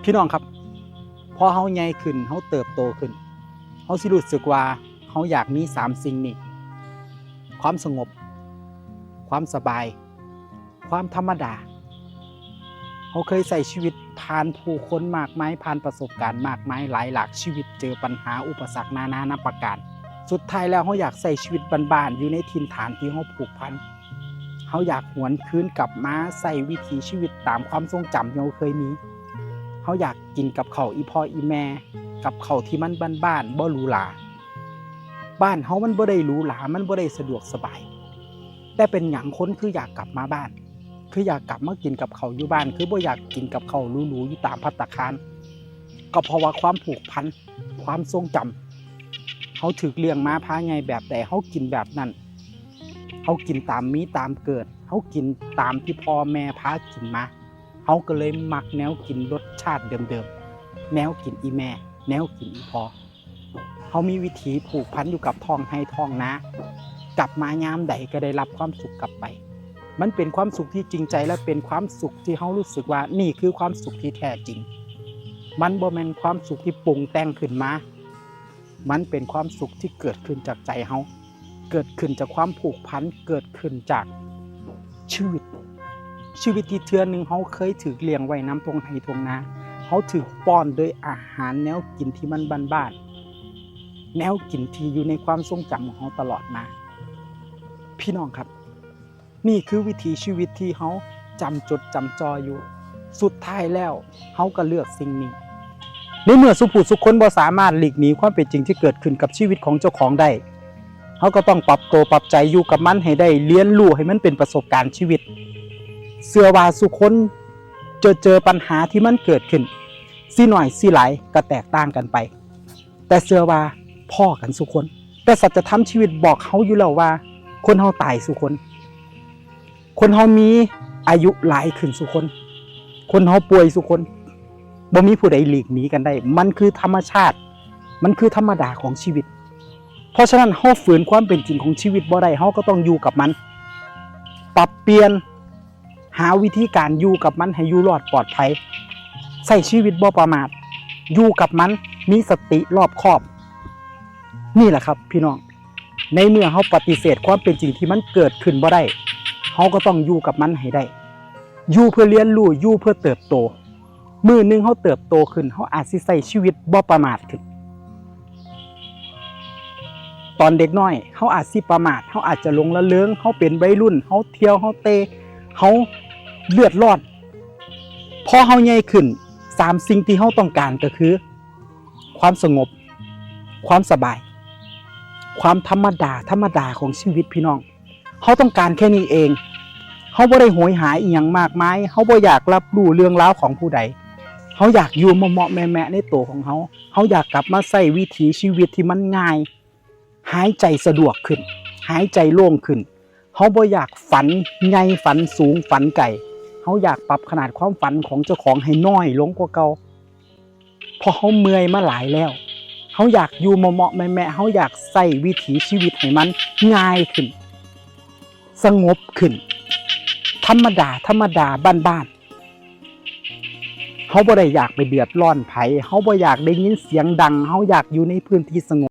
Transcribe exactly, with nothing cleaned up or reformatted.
พี่น้องครับ พอเฮาใหญ่ขึ้น เฮาเติบโตขึ้น เฮาสิรู้สึกว่าเฮาอยากมีสามสิ่งนี้ ความสงบ ความสบาย ความธรรมดา เฮาเคยใช้ชีวิตผ่านผู้คนมากมาย ผ่านประสบการณ์มากมาย หลายหลากชีวิต เจอปัญหาอุปสรรคนานานับประการ สุดท้ายแล้วเฮาอยากใช้ชีวิตบ้านๆ อยู่ในถิ่นฐานที่เฮาผูกพัน เฮาอยากหวนคืนกลับมาใช้วิถีชีวิตตามความทรงจำที่เฮาเคยมี เฮาอยากกินกับข้าวอีพ่ออีแม่ กับข้าวที่มันบ้านๆ บ่หรูหรา บ้านเฮามันบ่ได้หรูหรา มันบ่ได้สะดวกสบาย แต่เป็นหยังคนคืออยากกลับมาบ้าน คืออยากกลับมากินกับข้าวอยู่บ้าน คือบ่อยากกินกับข้าวหรูๆ อยู่ตามภัตตาคาร ก็เพราะว่าความผูกพัน ความทรงจำ เฮาถูกเลี้ยงมาพาใหญ่แบบใด เฮากินแบบนั้น เฮากินตามมีตามเกิด เฮากินตามที่พ่อแม่พากินมา เฮาก็เลยมักแนวกินรสชาติเดิมๆ แนวกินอีแม่ แนวกินอีพ่อ เฮามีวิถีผูกพันอยู่กับท้องไร่ท้องนา กลับมายามใดก็ได้รับความสุขกลับไป มันเป็นความสุขที่จริงใจและเป็นความสุขที่เฮารู้สึกว่านี่คือความสุขที่แท้จริง มันบ่แม่นความสุขที่ปรุงแต่งขึ้นมา มันเป็นความสุขที่เกิดขึ้นจากใจเฮา เกิดขึ้นจากความผูกพัน เกิดขึ้นจากชีวิต ชีวิตที่เทื่อหนึ่งเฮาเคยถูกเลี้ยงไว้นำท้องไร่ท้องนา เฮาถูกป้อนโดยอาหารแนวกินที่มันบ้านๆ แนวกินที่อยู่ในความทรงจำของเฮาตลอดมา พี่น้องครับ นี่คือวิถีชีวิตที่เฮาจำจดจำจ่ออยู่ สุดท้ายแล้วเฮาก็เลือกสิ่งนี้ ในเมื่อสุผู้สุคนบ่สามารถหลีกหนีความเป็นจริงที่เกิดขึ้นกับชีวิตของเจ้าของได้ เฮาก็ต้องปรับตัวปรับใจอยู่กับมันให้ได้ เรียนรู้ให้มันเป็นประสบการณ์ชีวิต เชื่อว่าสุคนจะเจอปัญหาที่มันเกิดขึ้น สิน้อยสิหลายก็แตกต่างกันไป แต่เชื่อว่าพ้อกันสุคน แต่สัจธรรมชีวิตบอกเฮาอยู่แล้วว่า คนเฮาตายสุคน คนเฮามีอายุหลายขึ้นสุคน คนเฮาป่วยสุคน บ่มีผู้ใดหลีกหนีกันได้ มันคือธรรมชาติ มันคือธรรมดาของชีวิต เพราะฉะนั้นเฮาฝืนความเป็นจริงของชีวิตบ่ได้ เฮาก็ต้องอยู่กับมัน ปรับเปลี่ยน หาวิธีการอยู่กับมันให้อยู่รอดปลอดภัย ใช้ชีวิตบ่ประมาท อยู่กับมัน มีสติรอบคอบ นี่แหละครับพี่น้อง ในเมื่อเฮาปฏิเสธความเป็นจริงที่มันเกิดขึ้นบ่ได้ เฮาก็ต้องอยู่กับมันให้ได้ อยู่เพื่อเรียนรู้ อยู่เพื่อเติบโต มื้อหนึ่งเฮาเติบโตขึ้น เฮาอาจสิใช้ชีวิตบ่ประมาทขึ้น ตอนเด็กน้อย เฮาอาจสิประมาท เฮาอาจจะหลงระเริง เฮาเป็นวัยรุ่น เฮาเที่ยว เฮาเตะ เฮาเลือดร้อน พอเฮาใหญ่ขึ้น สามสิ่งที่เฮาต้องการก็คือ ความสงบ ความสบาย ความธรรมดา ธรรมดาของชีวิตพี่น้อง เฮาต้องการแค่นี้เอง เฮาบ่ได้โหยหาอิหยังมากมาย เฮาบ่อยากรับรู้เรื่องราวของผู้ใด เฮาอยากอยู่เหมาะๆแมะๆในตัวของเฮา เฮาอยากกลับมาใช้วิถีชีวิตที่มันง่าย หายใจสะดวกขึ้น หายใจโล่งขึ้น เฮาบ่อยากฝันใหญ่ ฝันสูง ฝันไกล เฮาอยากปรับขนาดความฝันของเจ้าของให้น้อยลงกว่าเก่า เพราะเฮาเมื่อยมาหลายแล้ว เฮาอยากอยู่เหมาะๆแมะๆ เฮาอยากใช้วิถีชีวิตให้มันง่ายขึ้น สงบขึ้น ธรรมดา ธรรมดา บ้านๆ เฮาบ่ได้อยากไปเดือดร้อนไผ เฮาบ่อยากได้ยินเสียงดัง เฮาอยากอยู่ในพื้นที่สงบ